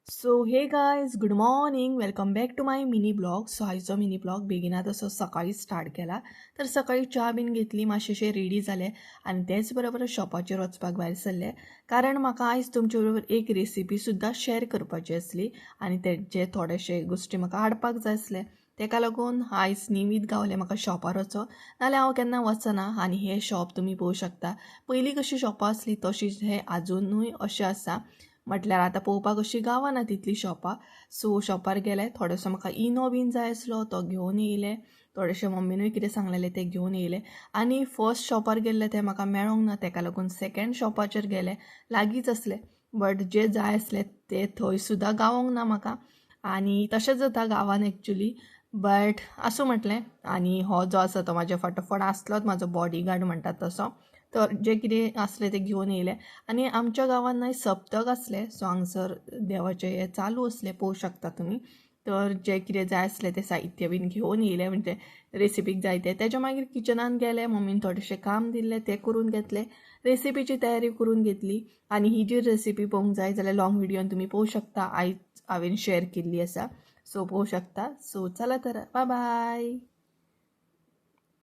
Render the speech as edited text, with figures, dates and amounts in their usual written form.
So hey guys, good morning, welcome back to my mini vlog. So आयचो mini blog बेगिनात असो सकाळी start केला. तर सकाळी च्या बीन घेतली, मातशें रेडी जालें आनी तेच बरोबर शॉपाचेर वचपाक भायर सरलें, कारण म्हाका आयज तुमचे बरोबर एक रेसिपी सुद्दां शेअर करपाची आसली आनी तेजे थोडेशे गोश्टी म्हाका हाडपाक जाय आसले. तेका लागून आयज निमीत गावलें म्हाका शॉपार वचो, नाल्यार हांव केन्ना वचना. आनी हें शॉप तुमी पळोवंक शकता, पयलीं कशी शॉपां आसली तशीच हें आजुनूय अशें आसा. म्हटल्यार आतां पळोवपाक अशीं गावना तितलीं शॉपां. सो शॉपार गेलें, थोडोसो म्हाका इनो बीन जाय आसलो तो घेवन येयलें, थोडेशें मम्मीनूय कितें सांगलेलें तें घेवन येयलें. आनी फर्स्ट शॉपार गेल्लें तें म्हाका मेळोंक ना, तेका लागून सेकेंड शॉपाचेर गेलें, लागींच आसलें, बट जें जाय आसलें तें थंय सुद्दां गावोंक ना म्हाका. आनी तशेंच जाता गांवान एक्चुली, बट आसूं म्हटलें. आनी हो जो आसा तो म्हाज्या फाटोफाट आसलोच, म्हाजो बॉडीगार्ड म्हणटात तसो. तर जें कितें आसलें तें घेवन येयलें. आनी आमच्या गांवान न्हय सप्तक आसलें, सो हांगसर देवाचें हें चालू आसलें, पळोवंक शकता तुमी. तर जें कितें जाय आसलें तें साहित्य बीन घेवन येयलें, म्हणजे रेसिपीक जाय तें. तेज्या मागीर किचनान गेलें, मम्मीन थोडेशें काम दिल्लें तें करून घेतलें, रेसिपीची तयारी करून घेतली. आनी ही जी रेसिपी पळोवंक जाय जाल्यार लॉंग विडियोन तुमी पळोवंक शकता, आयज हांवें शेअर केल्ली आसा, सो पळोवंक शकता. सो चला तर, बाय बाय.